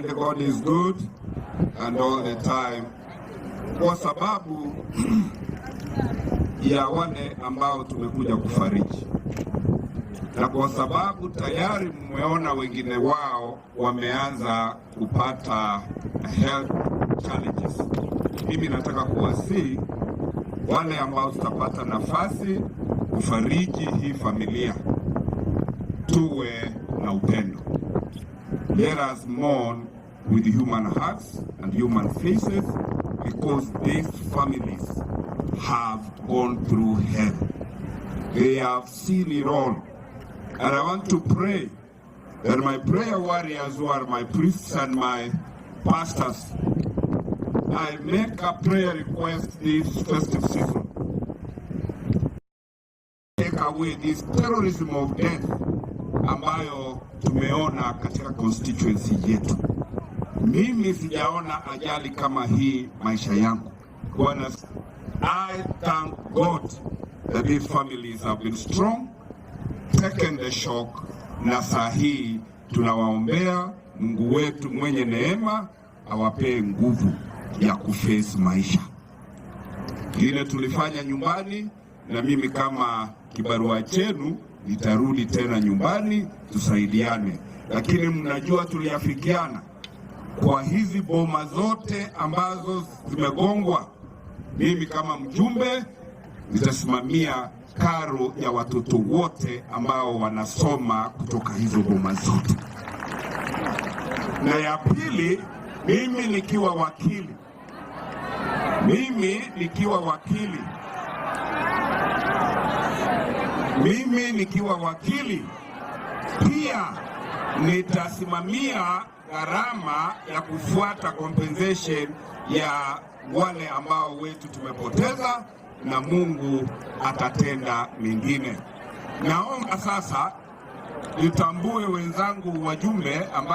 And God is good and all the time, kwa sababu ya wale ambao tumekuja kufariji na kwa sababu tayari mmeona wengine wao wameanza kupata health challenges. Mimi nataka kuwasihi wale ambao tutapata nafasi kufariji hii familia, tuwe na upendo. Let us mourn with human hearts and human faces because these families have gone through hell. They have seen it all. And I want to pray that my prayer warriors, who are my priests and my pastors, I make a prayer request this festive season. Take away this terrorism of death ambayo tumeona katika constituency yetu. Mimi sijaona ajali kama hii maisha yangu. Bwana, I thank God that these families have been strong, taken the shock, na saa hii tunawaombea Mungu wetu mwenye neema awapee nguvu ya kuface maisha. Ile tulifanya nyumbani, na mimi kama kibarua chenu nitarudi tena nyumbani tusaidiane, lakini mnajua tuliafikiana kwa hizi boma zote ambazo zimegongwa, mimi kama mjumbe nitasimamia karo ya watoto wote ambao wanasoma kutoka hizo boma zote. Na ya pili, mimi nikiwa wakili, mimi nikiwa wakili, mimi nikiwa wakili pia nitasimamia gharama ya kufuata compensation ya wale ambao wetu tumepoteza, na Mungu atatenda mengine. Naomba sasa nitambue wenzangu wajumbe ambao